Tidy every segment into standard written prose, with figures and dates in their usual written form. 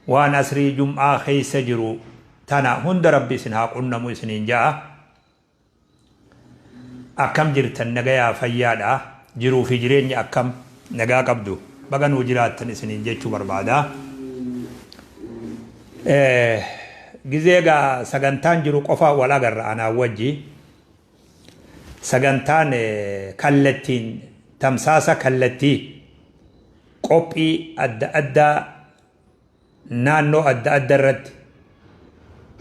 Waan asrii jum'aa keessa jiru tana hunda Rabbi isin haa qunnamu isiniin ja'a. Akkam jirtan nagayaa fayyaadha jiruu fi jireenyi akkam nagaa qabdu baga nuu jiraattan isiniin jechuu barbaada. Gizee egaa sagantaan jiru qofa wal agarra anaan wajji. Sagantaan kallattiin tamsaasa kallattii qophii adda addaa naannoo adda adda irratti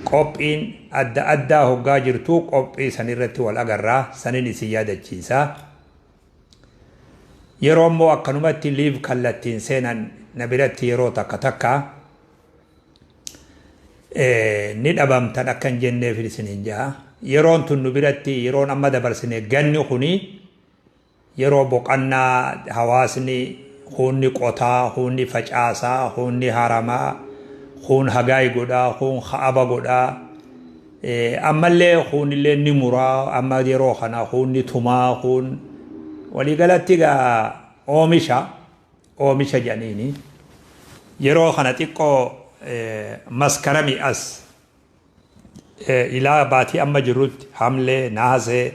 qophiin adda addaa hoggaa jirtu qophii san irratti wal agarraa sanin isin yaadachiisa. Yeroo immoo akkanumatti live kallattiin seenan na biratti yeroo takka takka ni dhabamtan akka hin jenneef isiniin ja'a. Yeroon tun nu biratti yeroon amma dabarsine ganni kuni yeroo boqannaa hawaasni kuunni qotaa, kuunni facaasaa, kuunni haramaa, kuun hagaay godhaa, kuun ka'aba godhaa. Ammallee kuunillee ni muraa amma yeroo kana kuunni tumaa kuun waliigalatti egaa oomisha oomisha jedhaniini. Yeroo kana xiqqoo maskarami as ilaa baatii amma jirrutti Hamlee, Nahasee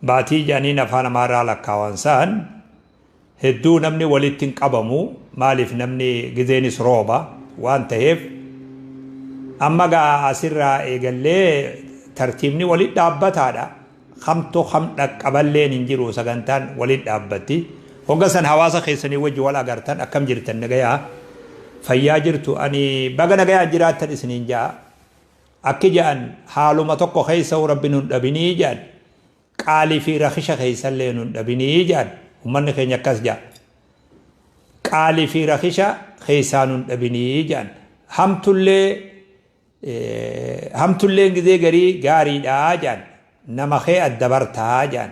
baatii jedhaniin afaan Amaaraa lakkaawan saan hedduu namni walitti hin qabamu maaliif namni gizeenis rooba waan taheef amma gaa asirraa eegallee tartiibni walitti dhaabbataadha. Kamtu kam dhaqqaballeen hin jiru sagantaan walitti dhaabbatti. Hogga san hawaasa keessanii wajji wal agartan akkam jirtan nagayaa fayyaa jirtu ani baga nagayaan jiraattan isiniin ja'a. Akki ja'an haaluma tokko keessa rabbi nun dhabinii ja'an qaalii fi rakisha keessallee nun dhabinii ja'an ummanni keenya akkas ja'a. Qaalii fi rakisha keessaa nun dhabinii ja'an hamtullee Hamtulleen gizee garii gaariidha jedhan. Nama kee adda bartaa jedhan.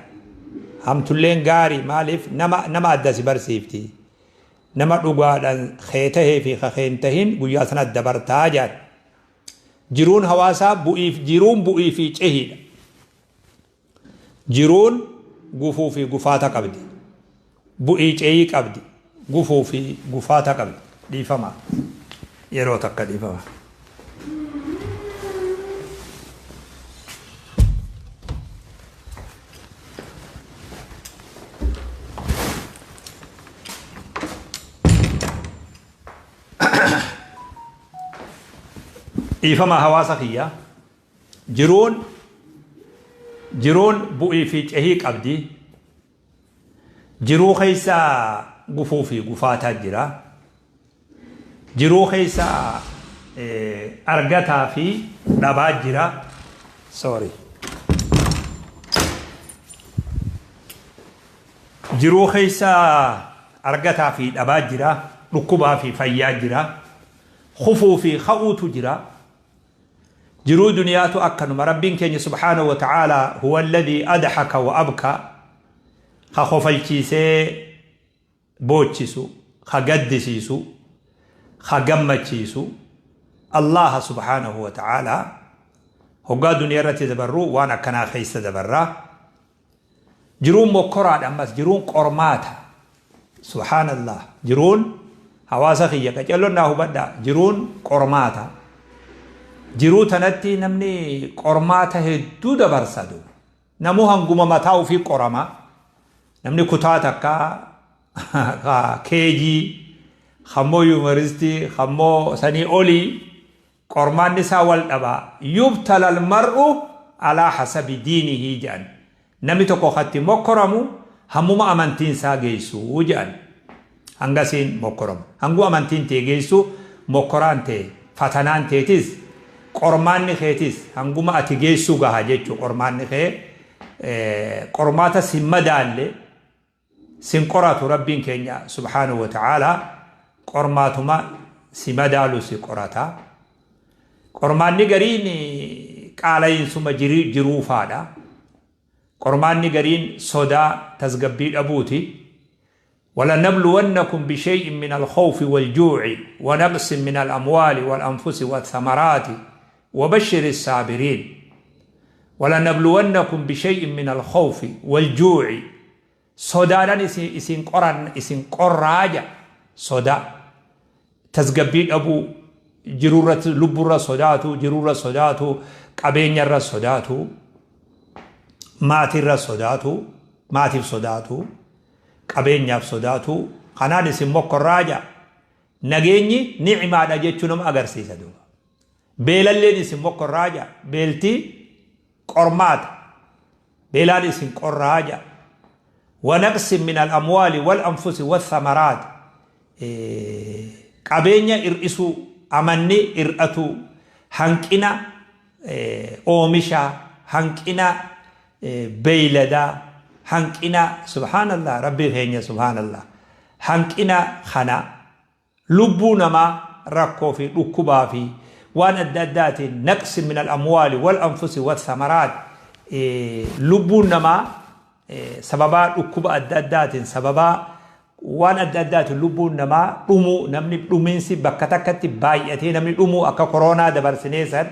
Hamtulleen gaarii maaliif nama nama adda si barsiifti. Nama dhugaadhaan kee tahee fi ka kee hin tahin guyyaa sana adda bartaa jedhan. Jiruun hawaasaa bu'iif jiruun bu'ii fi cehiidha. Jiruun gufuu fi gufaata qabdi. Bu'ii ce'ii qabdi. Gufuu fi gufaata qabdi. Dhiifama. Yeroo takka dhiifama. Dhiifama hawaasa kiyya. Jiruun Jiruun bu'ii fi cehii qabdi. Jiruu keessa gufuu fi gufaataa jira. Jiruu keessa argataa fi dhabaa jira. Sorry. Jiruu keessa argataa fi dhabaa jira. Dhukkubaa fi fayyaa jira. Kufuu fi ka'uutu jira. Jiruu duniyaatu akkanuma Rabbiin keenya subhaanahu wa ta'aalaa huwa alladhii adhaka wa abka ka kofalchiisee boochisu ka gaddisiisu ka gammachiisu Allaha subhaanahu wa ta'aalaa hoggaa duniyaa irratti dabarru waan akkanaa keessa dabarra. Jiruun mokkoraadha ammas jiruun qormaata. Subhaanallah jiruun hawaasa kiyya qacelloon naa hubadhaa jiruun qormaata. Jiruu tanatti namni qormaata hedduu dabarsa duuba. Namuu hanguma mataa ofii qorama. Namni kutaa takka ka KG kammoo yuunivarsiitii kammoo sanii olii Qormaanni isaa wal dhaba. Yubtala almar'u alaa hasabi diinihi jedhan. Namni tokko ka itti mokkoramu hammuma amantiin isaa geessu jedhan. Hangasiin mokkoramu. Hanguu amantiin tee geessu mokkoraan tee, fatanaan teetis, qormaanni keetis hanguma ati geessu gaha jechuu qormaanni kee qormaata sin madaalle sin qoratu Rabbiin keenya subhaanahu wa ta'aalaa qormaatuma si madaalu si qorata. Qormaanni gariin qaala'iinsuma jiruufaadha. Qormaanni gariin sodaa tasgabbii dhabuuti. ولنبلونكم بشيء من الخوف والجوع ونقص من الأموال والأنفس والثمرات وبشر الصابرين ولنبلونكم بشيء من الخوف والجوع Sodaadhaan isin qoran isin qorraa jedha. Sodaa. Tasgabbii dhabuu, jiruurratti lubbuurra sodaatu, jiruurra sodaatu, qabeenyarra sodaatu, maatirra sodaatu, maatiif sodaatu, qabeenyaaf sodaatu. Kanaan isin mokkorraa ja'a. Nageenyi ni'maadha jechuu nama agarsiisa duuba. Beelalleen isin mokkorraa ja'a. Beelti qormaata. Beelaan isin qorraa ja'a. Wanaqsin min al-amwaali wal anfusi wathamaraat. Qabeenya hir'isuu, amanni hir'atuu, hanqina oomishaa, hanqina beeyladaa, hanqina, subhaanallah, Rabbii keenya subhaanallah, hanqina kana, lubbuu namaa rakkoo fi dhukkubaa fi waan adda addaatiin, naqsi min al-amwaali wal anfusi wathamaraat, lubbuun namaa sababaa dhukkuba adda addaatiin, sababaa waan adda addaatiin lubbuun namaa dhumuu, namni dhumiinsi bakka takkatti baay'atee namni dhumuu akka koroonaa dabarsinee san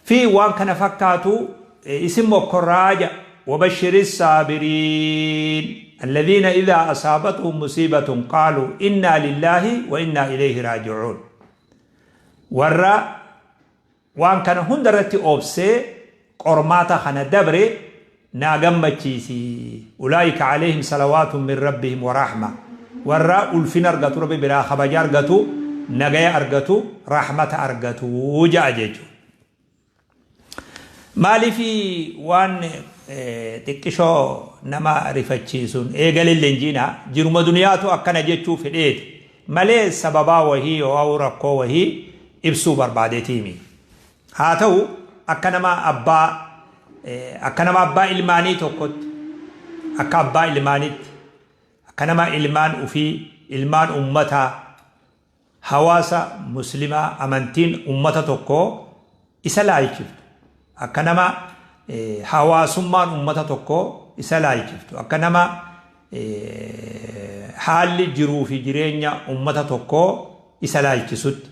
fi waan kana fakkaatu isin mokkorraa ja'a. Wabashiri saabiriin alladhiina idhaa asaabatuhum musiibatun qaaluu innaa lillaahi wa innaa ilayhi raaji'uun. Warra waan kana hunda irratti obsee qormaata kana dabre naa gammachiisi. Ulaa'ika alayhim salawaatun min rabbihim wa rahma. Warra ulfina argatu, Rabbi biraa kabaja argatu, nagaya argatu, rahmata argatu ja'a jechuudha. Maaliif waan xiqqishoo nama rifachiisuun eegalillee hin jiina, jiruma duniyaatu akkana jechuu fedheeti malee sababaa wahii yoo rakkoo wahii ibsuu barbaadeetiimi. Haa ta'u, akka nama abbaa ilmaanii tokkotti, akka abbaa ilmaanitti, akka nama ilmaan ufii, ilmaan ummataa, hawaasa muslimaa, amantiin ummata tokkoo isa laalchiftu, akka nama hawaasummaan ummata tokkoo isa laalchiftu, akka nama haalli jiruu fi jireenya ummata tokkoo isa laalchisutti,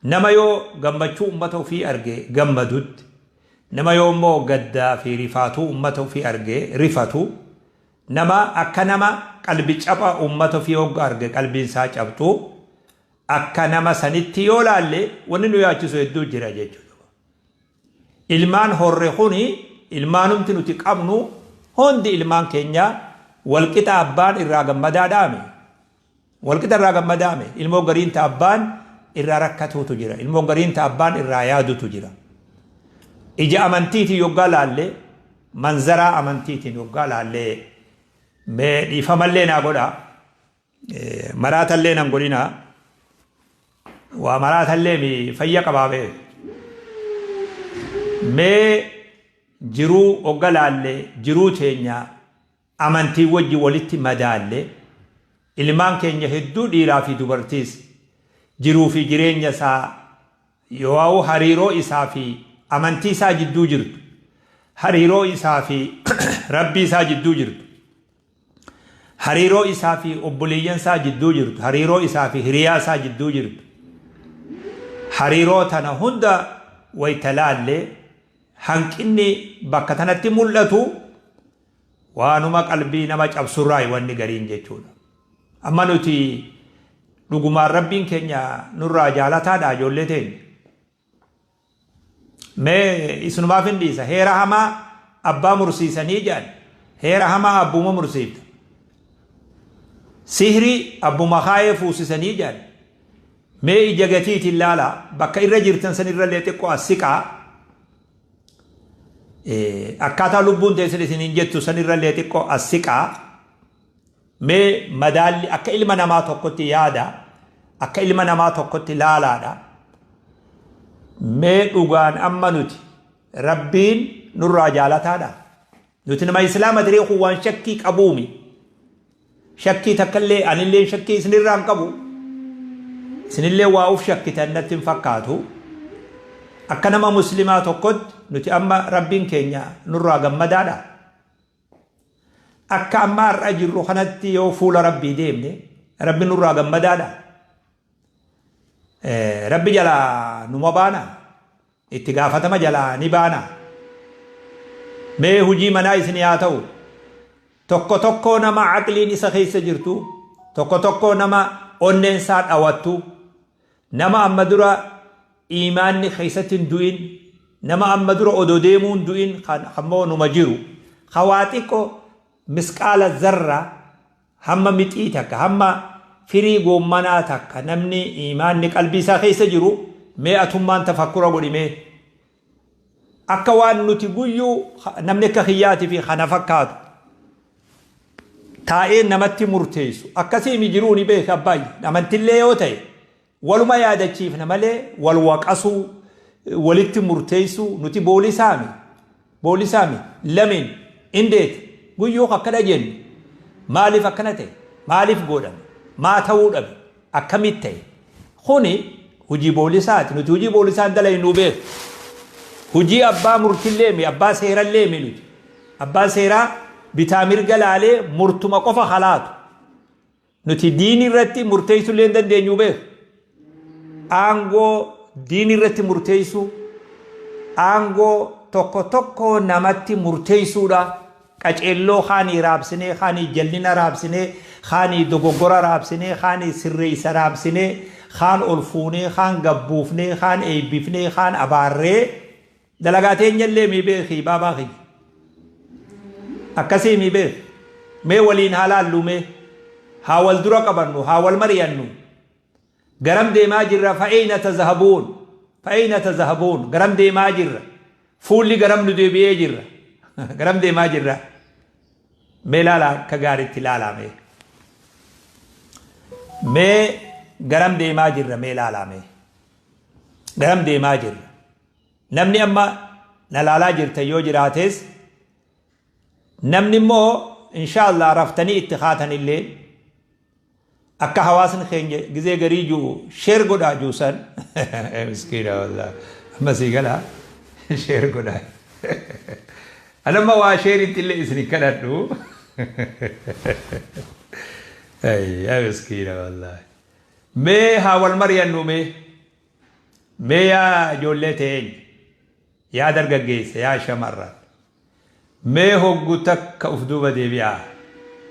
nama yoo gammachuu ummata ofii arge gammadutti, nama yoo immoo gaddaa fi rifaatuu ummata ofii arge rifatu, nama akka nama qalbi capha ummata ofii hogga arge qalbiin isaa cabxu, akka nama sanitti yoo laalle wanni nu yaachisu hedduu jira jechuudha. Ilmaan horre kuni, ilmaanumti nuti qabnu hundi, ilmaan keenya walqixa abbaan irraa gammadaadhaame. Walqixa irraa gammadaame. Ilmoo gariin ta abbaan irraa rakkatuutu jira. Ilmoo gariin ta abbaan irraa yaadutu jira. Ija amantiitiin yoggaa laalle, manzaraa amantiitiin yoggaa laalle, mee dhiifamallee naa godhaa. Maraatallee nan godhinaa. Waa maraatallee mi fayya qabaa bee. Mee jiruu hogga laalle, jiruu teenya amantii wajji walitti madaalle, ilmaan keenya hedduu dhiiraa fi dubartiis jiruu fi jireenya isaa yoo hariiroo isaa fi amantii isaa jidduu jirtu, hariiroo isaa fi Rabbii isaa jidduu jirtu, hariiroo isaa fi obboleeyyan isaa jidduu jirtu, hariiroo isaa fi hiriyaa isaa jidduu jirtu, hariiroo tana hunda wayta laalle, hanqinni bakka tanatti mul'atu waanuma qalbii nama cabsurraa wanni gariin jechuudha. Amma nuti dhugumaan Rabbiin keenya nurraa jaalataadha ijoollee teenya? Mee isinumaaf hin dhiisa. Heera hamaa abbaa mursiisanii jedhan. Heera hamaa abbuma mursiifta. Sihrii abbuma kaayee fuusisanii jedhan. Mee ija gatiitiin laala, bakka irra jirtan san irrallee xiqqoo as siqaa. Akkaataa lubbuun teessan isiniin jettu san irrallee xiqqoo as siqaa. Mee madaalli akka ilma namaa tokkotti yaada, akka ilma namaa tokkotti laalaadha. Mee dhugaan amma nuti Rabbiin nurraa jaalataadha? Nuti nama Islaama tiree kun waan shakkii qabuumi. Shakkii takkallee anillee shakkii isinirraa hin qabu. Isinillee waa uf shakkitan natti hin fakkaatu. Akka nama Muslimaa tokkotti nuti amma Rabbiin keenya nurraa gammadaadha? Akka amma har'a jirru kanatti yoo fuula Rabbii deemne Rabbi nurraa gammadaadha? Rabbi jalaa numa baana? Itti gaafatama jalaa ni baana? Mee hujii manaa isin haa ta'u. Tokko tokkoo nama aqliin isa keessa jirtu, tokko tokkoo nama onneen isaa dhawattu, nama amma dura iimaanni keessatti hin du'in, nama amma dura odoo deemuu hin du'in, kan ammoo numa jiru, ka waa xiqqo misqaala zarra, hamma mixii takka, hamma firii goommanaa takka namni iimaanni qalbii isaa keessa jiru, mee atummaan tafakkura godhi mee. Akka waan nuti guyyuu namni akka kiyyaatii fi kana fakkaatu taa'ee namatti murteessu akkasii mi jiruu ni beeka abbaayyi. Amantillee yoo ta'e waluma yaadachiifna malee wal waqasuu, walitti murteessuu nuti boolisaami. Boolisaami lameen indeet guyyuu akkana jennu, maaliif akkana ta'e, maaliif godhame, maa ta'uu dhabe, akkamitti ta'e, kuni hojii boolisaati. Nuti hojii boolisaan dalaynu beeku. Hojii abbaa murtillee mi, abbaa seerallee mi nuti. Abbaan seeraa bitaa mirga laalee murtuma qofa halaatu. Nuti diini irratti murteessuullee hin dandeenyu beeku. Aangoo diini irratti murteessuu, aangoo tokko tokko namatti murteessuudha. Qaceelloo kaanii raabsinee, kaanii jallina raabsinee, kaanii dogoggora raabsinee, kaanii sirreessa raabsinee, kaan ol fuunee, kaan gabbuufnee, kaan eebbifnee, kaan abaarree dalagaa teenyallee mi beeki baabaa kiyya. Akkasii mi beeki. Mee waliin haa laallu, mee haa wal dura qabannu, haa wal mari'annu. Garam deemaa jirra? Fa'eena tazahabuun, fa'eena tazahabuun, garam deemaa jirra? Fuulli garam nu deebi'ee jirra? Garam deemaa jirra? Mee laalaa, akka gaariitti laalaa mee. Mee garam deemaa jirra? Mee laalaa mee. Garam deemaa jirra? Namni amma na laalaa jirtan yoo jiraates, namni immoo inshaallah raftanii itti kaatanillee, akka hawaasni keenya gizee garii jiru share godhaa juusan, miskiina wallah, amma sii galaa, share godhaa. Anamma waa share-itti illee isin kadhadhu. Yaa miskiina wallah, mee haa wal mari'annu mee. Mee yaa ijoollee teenya, yaa dargaggeessa, yaa shamarran, mee hoggu takka uf duuba deebi'aa.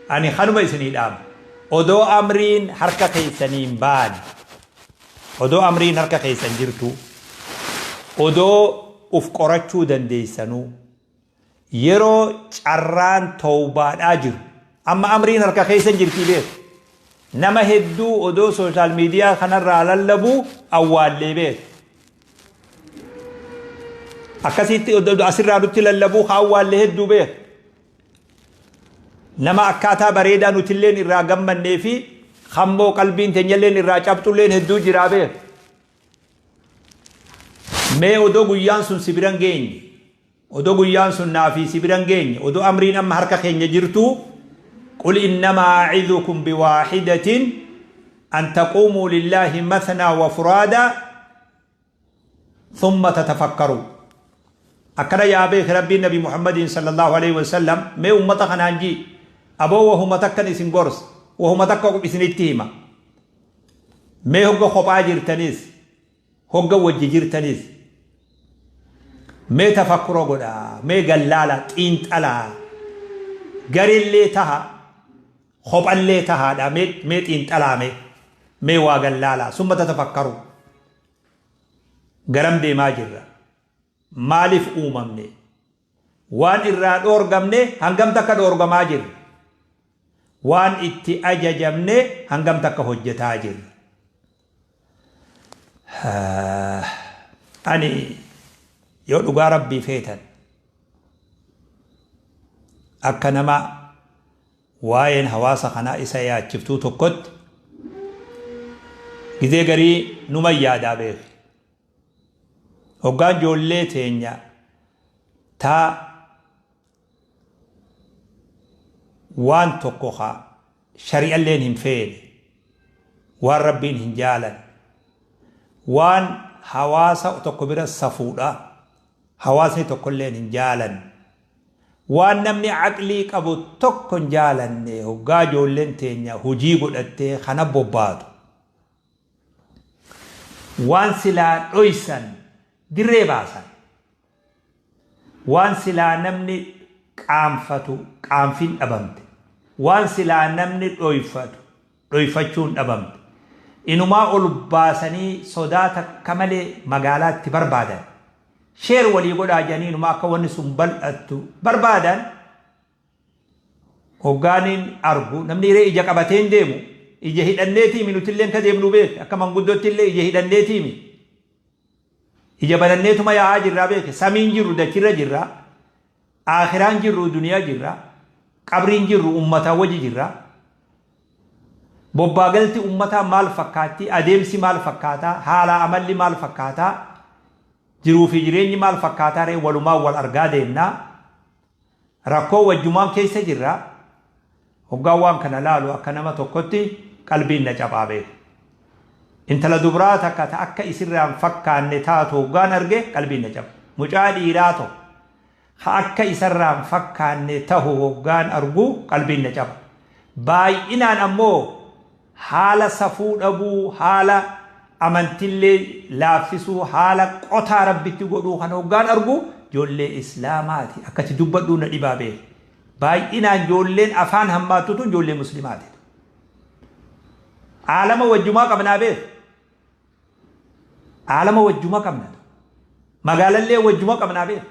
Ani kanuma isinii dhaama. Odoo amriin harka keessanii hin baane, odoo amriin harka keessan jirtu, odoo uf qorachuu dandeessanuu, yeroo carraan tawbaadhaa jiru, amma amriin harka keessan jirtii beeku. Nama hedduu odoo social media kanarraa lallabuu awwaallee beeku. Akkasitti asirraa nutti lallabuu ka awwaallee hedduu beeku. Nama akkaataa bareedaa nutilleen irraa gammannee fi hammoo qalbiin teenyalleen irraa cabxulleen hedduu jiraa beeku. Mee odoo guyyaan sun si biran geenye, odoo guyyaan sun naafii si biran geenye, odoo amriin amma harka keenya jirtu, قل إنما أعظكم بواحدة أن تقوموا لله مثنى وفرادا ثم تتفكروا. Akkana yaa beek Rabbiin Nabi Muhammadin صلى الله عليه وسلم, mee ummata kanaan jii, aboo wahuma takkan isin gorsa, wahuma takka isinitti hima. Mee hogga kophaa jirtanis, hogga wajji jirtanis, mee tafakkura godhaa, mee gallaala, xiinxalaa, garillee taha, kophallee tahaadha, mee xiinxalaa, mee waa gallaalaa. ثم تتفكروا. Garam deemaa jirra? Maaliif uumamne? Waan irraa dhoorgamne hangam takka dhoorgamaa jirra? Waan itti ajajamne hangam takka hojjetaa jirra? Ani yoo dhugaa Rabbii feetan, akka nama waa'een hawaasa kanaa isa yaachiftuu tokkotti, gizee garii numa yaadaa beeku. Hoggaan ijoollee teenya taa waan tokko ka shari'alleen hin feene, waan Rabbiin hin jaalan, waan hawaasa tokko bira safuudha, hawaasni tokkolleen hin jaalan, waan namni aqlii qabu tokko hin jaalanne, hoggaa ijoolleen teenya hojii godhattee kana bobbaatu, waan silaa dhoysan dirree baasan, waan silaa namni qaanfatu qaanfiin dhabamte, waan silaa namni dhoyfatu dhoyfachuun dhabamte. Inumaa ol baasanii sodaa takka malee magaalaatti barbaadan. Share walii godhaa jedhanii inumaa akka wanni sun bal'attu barbaadan. Hoggaaniin argu namni hiree ija qabatee hin deemu. Ija hidhanneetiimi nutilleen ka deemnu beek, akka manguddootti illee ija hidhanneetiimi. Ija bananneetuma yaa'aa jirraa beeke. Samiin jirru, dachirra jirra. Aakhiraan jirru, duniyaa jirra. Qabriin jirru, ummataa wajji jirra. Bobbaagalti ummataa maal fakkaatti? Adeemsi maal fakkaataa? Haala amalli maal fakkaataa? Jiruu fi jireenyi maal fakkaataa ree? Walumaan wal argaa deemnaa. Rakkoo wajjumaan keessa jirra. Hoggaan waan kana laalu akka nama tokkotti qalbiin na caphaa beeku. Intala dubraa takka ta akka isirraan fakkaanne taatu hoggaan arge qalbiin na caba. Mucaa dhiiraa tokko ka akka isarraan fakkaanne tahu hoggaan argu qalbiin na caba. Baay'inaan ammoo haala safuu dhabuu, haala amantillee laaffisuu, haala qotaa Rabbitti godhuu kana hoggaan argu ijoollee Islaamaati akkatti dubbadhuu na dhibaa beeku. Baay'inaan ijoolleen afaan hammaattu tun ijoollee Muslimaati. Aalama wajjumaa qabnaa beeku. Aalama wajjuma qabna. Magaalallee wajjuma qabnaa beeku.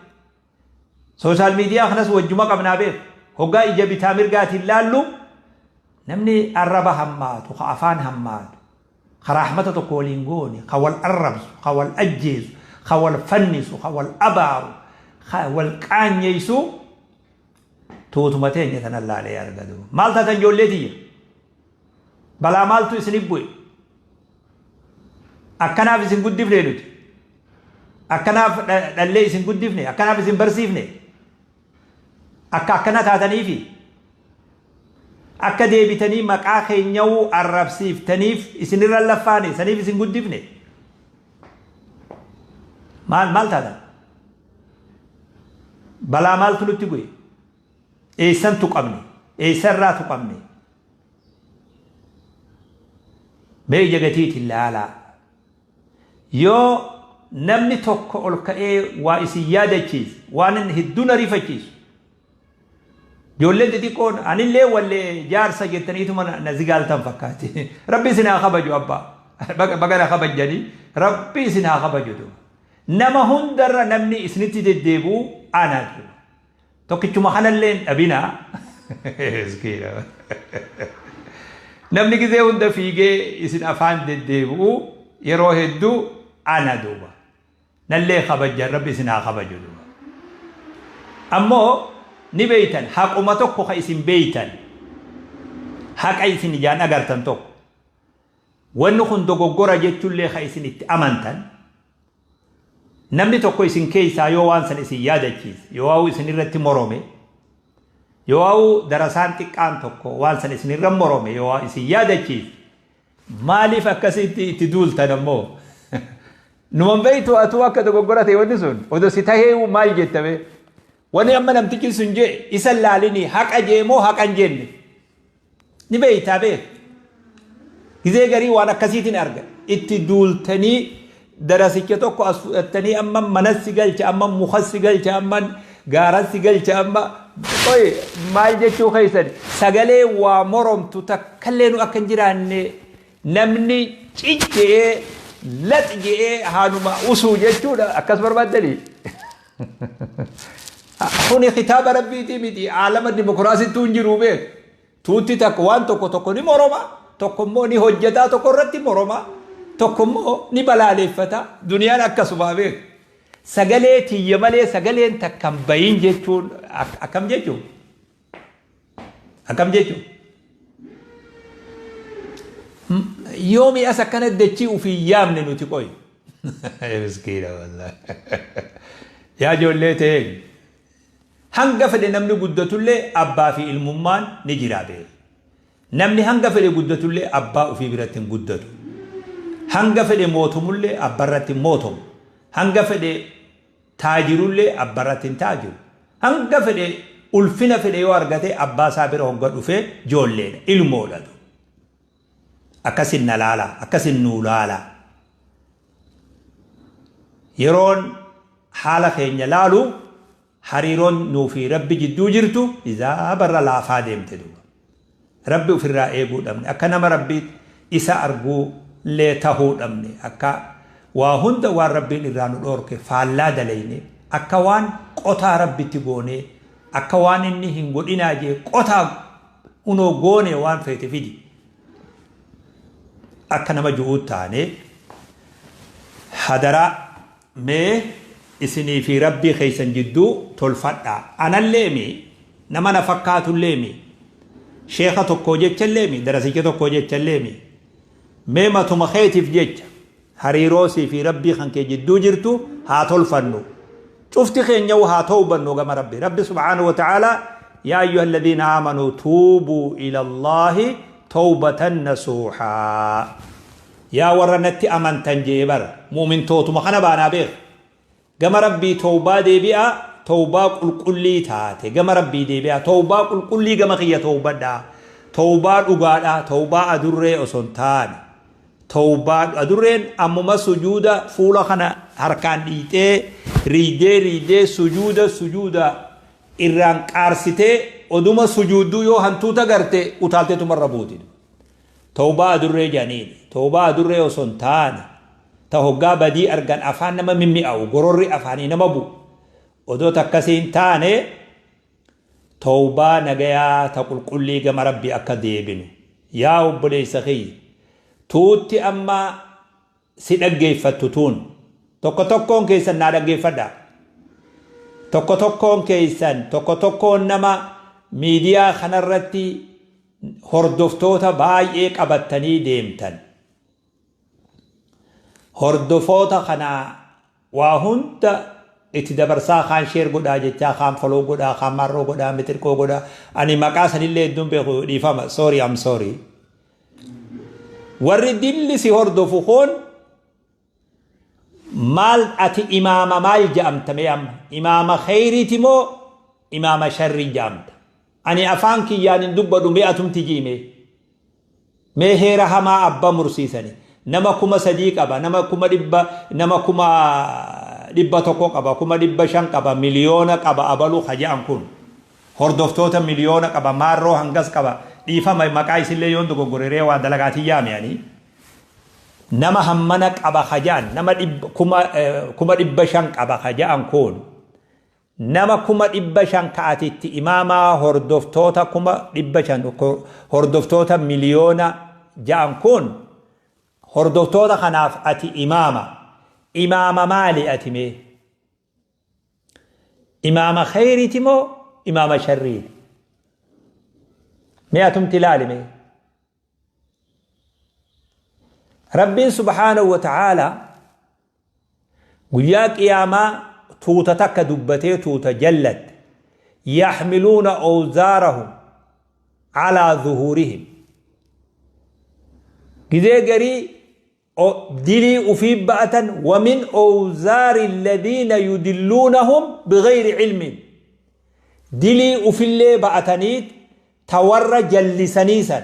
Social media kanas wajjuma qabnaa beeku. Hoggaa ija bitaa mirgaatiin laallu namni arraba hammaatu, ka afaan hammaatu, ka rahmata tokko waliin goone, ka wal arrabsu, ka wal ajjeesu, ka wal fannisu, ka wal abaaru, ka wal qaanyeessu tuutuma teenya tanan laalee argatu. Maal taatan ijoollee tiyya? Balaa maaltu isinif bu'e? Akkanaaf isin guddifne nuti. Akkanaaf dhallee isin guddifne, akkanaaf isin barsiifne. Akka akkana taataniifi akka deebitanii maqaa keenyawuu arrabsiiftaniif isinirra laffaane, saniif isin guddifne. Maal maal taatan? Balaa maaltu nutti bu'e? Eessan tuqamne? Eessarraa tuqamne? Mee ija gatiitiin laalaa. Yoo namni tokko ol ka'ee waa isin yaadachiise, waan inni hedduu na rifachiisu. Ijoolleen xixiqqoon anillee wallee jaarsa jettaniituma na zigaaltan fakkaatti. Rabbi isin haa kabaju abbaa. Baga na kabajjanii, Rabbi isin haa kabaju. Nama hundarra namni isinitti deddeebi'u ana. Tokkichuma kanallee hin dhabinaa. Miskiina. Namni gizee hunda fiigee isin afaan deddeebi'u yeroo hedduu ana duuba. Nallee kabajjan, Rabbi isin haa kabaju duuba. Ammoo ni beeytan, haquma tokko ka isin beeytan, haqa isin ijaan agartan tokko, wanni kun dogoggora jechuullee ka isin itti amantan, namni tokko isin keessaa yoo waan san isin yaadachiise, yoo waa'u isin irratti morome, yoo waa'u darasaan xiqqaan tokko waan san isin irra morome, yoo waa'u isin yaadachiise, maaliif akkasitti itti duultan ammoo? Numan beeytu atuu akka dogoggora ta'e wanni sun odoo si tahee maal jettame? Wanni amma namtichi sun jee isa laalinii haqa jee moo haqa hin jenne? Ni beeytaa beek. Gizee garii waan akkasiitiin arga. Itti duultanii darasicha tokko as fudhattanii amma manassi galcha, amma mukassi galcha, amma gaarassi galcha, amma qoy maal jechuu keessan? Sagalee waa moromtu takkallee nu akka hin jiraanne namni ciccee lax je'ee haanuma usuu jechuudha akkas barbaaddanii. Kuni kitaaba Rabbiitii miti, aalama dimokiraasittuu hin jiru beek. Tuutti takka waan tokko tokko ni moroma, tokko immoo ni hojjetaa, tokko irratti moroma, tokko immoo ni balaaleeffata. Duniyaan akkasumaa beek. Sagalee tiyya malee sagaleen takka hin bahin jechuun akkam jechuun? Akkam jechuun? Yoomi as akkana dachii ofii yaamne nuti qoy? Miskiina wallahi. Yaa ijoollee ta'een, hanga fedhe namni guddatullee abbaa fi ilmummaan ni jira beeku. Namni hanga fedhe guddatullee abbaa ofii biratti hin guddatu. Hanga fedhe mootumullee abbarratti hin mootomu. Hanga fedhe taajirullee abbarratti hin taajiru. Hanga fedhe ulfina fedhe yoo argate abbaa isaa bira hogga dhufee ijoolleedha, ilmoodha. Akkasin na laala, akkasin nuu laala. Yeroon haala keenya laalu hariiroon nuu fi Rabbi jidduu jirtu izaabarra laafaa deemte duuba. Rabbi ofirraa eeguu dhabne, akka nama Rabbi isa arguu illee tahuu dhabne, akka waa hunda waan Rabbiin irraa nu dhoorke faallaa dalayne, akka waan qotaa Rabbitti goonee, akka waan inni hin godhinaa jee qotaa hunoo goone waan feete fidi akka nama ju'uu taane. Hadaraa mee isinii fi Rabbii keessan jidduu tolfadhaa. Anallee mi, nama na fakkaatullee mi, sheekha tokkoo jechallee mi, darasicha tokkoo jechallee mi, mee matuma keetiif jecha hariiroo sii fi Rabbii kan kee jidduu jirtu haa tolfannu. Cufti keenyahu haa towbannu gama Rabbi. Rabbi subhaanahu wa ta'aalaa, yaa ayyuha alladhiina aamanuu tuubuu ila Allaahi towbatan nasuuhaa. Yaa warra natti amantan jee bar, mu'mintootuma kana baanaa beek. Gama Rabbii towbaa deebi'aa, towbaa qulqullii taate gama Rabbii deebi'aa, towbaa qulqullii gama kiyya towbadhaa, towbaa dhugaadhaa, towbaa adurree osoo hin taane. Towbaa adurreen ammuma sujuuda fuula kana harkaan dhiiyxee riiydee riiydee sujuuda sujuuda irraan qaarsitee oduma sujuudduu yoo hantuuta garte utaalteetuma irra buuti. Towbaa adurree jedhaniini. Towbaa adurree osoo hin taane, ta hoggaa badii argan afaan nama mimmi'aawu, gororri afaanii nama bu'u odoo takkasii hin taane, towbaa nagayaa ta qulqullii gama Rabbii akka deebinu. Yaa obboleessa kiyya, tuutti amma si dhaggeeffattu tuun, tokko tokkoon keessan naa dhaggeeffadhaa. Tokko tokkoon keessan, tokko tokkoon nama miidiyaa kanarratti hordoftoota baay'ee qabattanii deemtan. Hordofoota kana waa hunda itti dabarsaa, kaan share godhaa jechaa, kaan follow godhaa, kaan maarroo godhaa, mixirqoo godhaa. Ani maqaa sanillee hedduun beeku, dhiifama. Sorry, I'm sorry. Warri dilli si hordofu kun maal, ati imaama maal ja'amta mee amma? Imaama kheyriiti moo imaama sharrii ja'amta? Ani afaan kiyyaan hin dubbadhu, mee atumti jiime. Mee heera hamaa abba mursiisani. Nama 3000 qaba, nama 100,000, nama 100,000 qaba, 500,000 qaba, miliyoona qaba, abalu ka ja'an kun. Hordoftoota miliyoona qaba, maarroo hangas qaba. Dhiifama, maqaa isillee yoon dogoggore, ree waa dalagaatii yaame ani. Nama hammana qaba ka ja'an, nama 500,000 qaba ka ja'an kun. Nama 500,000 ka ati itti imaamaa hordoftoota 500,000, hordoftoota miliyoona ja'an kun, hordoftoota kanaaf ati imaama. Imaama maali ati mee? Imaama kheyriiti moo imaama sharriiti? Mee atumti ilaali mee. Rabbiin subhaanahu wa ta'aalaa guyyaa qiyaamaa tuuta takka dubbatee, tuuta jallatte, yaxmiluuna awzaarahum calaa zuhuurihim, gizee garii dilii ufii ba'atan, wa min awzaari alladhiina yudilluunahum bigayri cilmin, dilii ufillee ba'ataniit ta warra jallisanii san,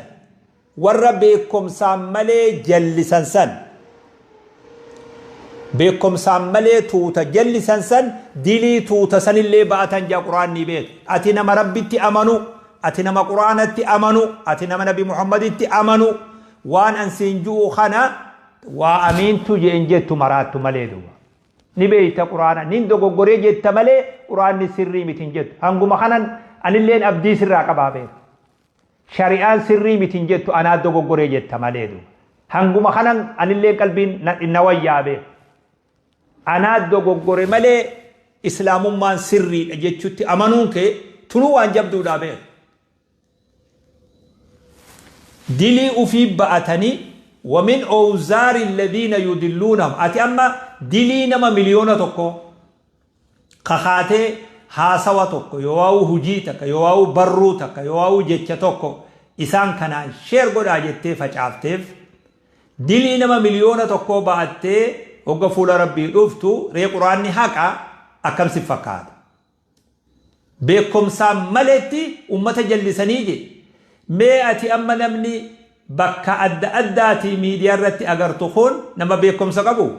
warra beekkomsaan malee jallisan san, beekkomsaan malee tuuta jallisan san, dilii tuuta sanillee ba'atan jaa Qur'aanni beek. Ati nama Rabbitti amanu, ati nama Qur'aanatti amanu, ati nama Nabi Muhammaditti amanu, waan an siin ju'u kana waa amiintu jeen jettu maraattu malee duuba. Ni beeyta Qur'aana, nin dogoggoree jetta malee Qur'aanni sirrii miti hin jettu. Hanguma kanan anilleen abdii sirraa qabaa beeka. Shari'aan sirrii miti hin jettu, anaa dogoggoree jetta malee duuba. Hanguma kanan anilleen qalbiin na wayyaa beeka. Anaa dogoggore malee Islaamummaan sirriidha jechutti amanuun kee tunuu waan jabduudhaa beeka. Dilii ufii ba'atanii, wa min awzaari alladhiina yudilluunahum, ati amma dilii nama 1,000,000 kakaatee haasawa tokko yoowaa'uu hujii takka yoowaa'uu barruu takka yoowaa'uu jecha tokko isaan kanaan share godhaa jettee facaafteef, dilii nama 1,000,000 ba'attee hogga fuula Rabbii dhuftu ree Qur'aanni haqa akkam si fakkaata? Beekkomsaan maletti ummata jallisanii je. Mee ati amma namni bakka adda addaatii miidiyaa irratti agartu kun nama beekkomsa qabu?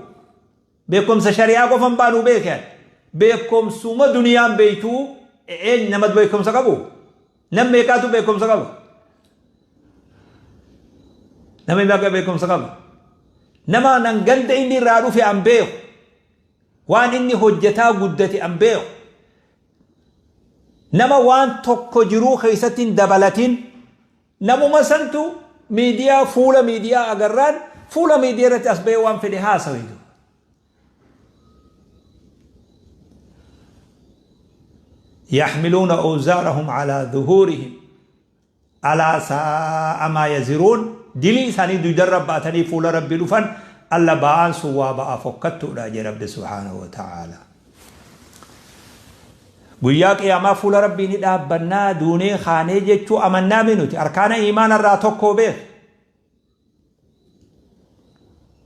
Beekkomsa shari'aa qofa hin baanuu beeki ati. Beekkomsuma duniyaan beektuu eenyu nama beekkomsa qabu? Nam meeqaatu beekkomsa qaba? Nama meeqa beekkomsa qaba? Nama nan ganda inni irraa dhufe an beeku. Waan inni hojjetaa guddate an beeku. Nama waan tokko jiruu keessatti hin dabalatin namuma santu miidiyaa fuula miidiyaa agarraan fuula miidiyaa irratti as ba'ee waan fedhe haasawe. Yaxmiluuna awzaarahum alaa zuhuurihim alaa saa'a maa yaziruun. Dilii isaanii duydarra baatanii fuula Rabbii dhufan, alla ba'aan sun waa ba'aa fokkattuudha jee Rabbi subhaanahu wa ta'aala. Guyyaa qiyaamaa fuula Rabbii ni dhaabbannaa duunee kaanee jechuu amannaa mi nuti arkaana iimaana irraa tokkoo beek.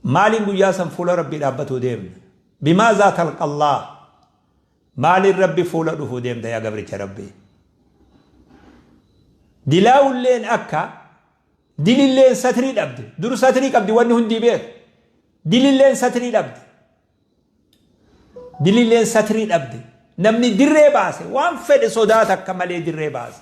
Maaliin guyyaa san fuula Rabbii dhaabbatuu deemna? Bimaazaa talqallaah? Maaliin Rabbi fuula dhufuu deemta yaa gabricha Rabbii? Dilaawulleen akka dililleen satrii dhabde. Dur satrii qabdi wanni hundii beeku. Dililleen satrii dhabde. Dililleen satrii dhabde. Namni dirree baase waan fedhe sodaa takka malee dirree baase.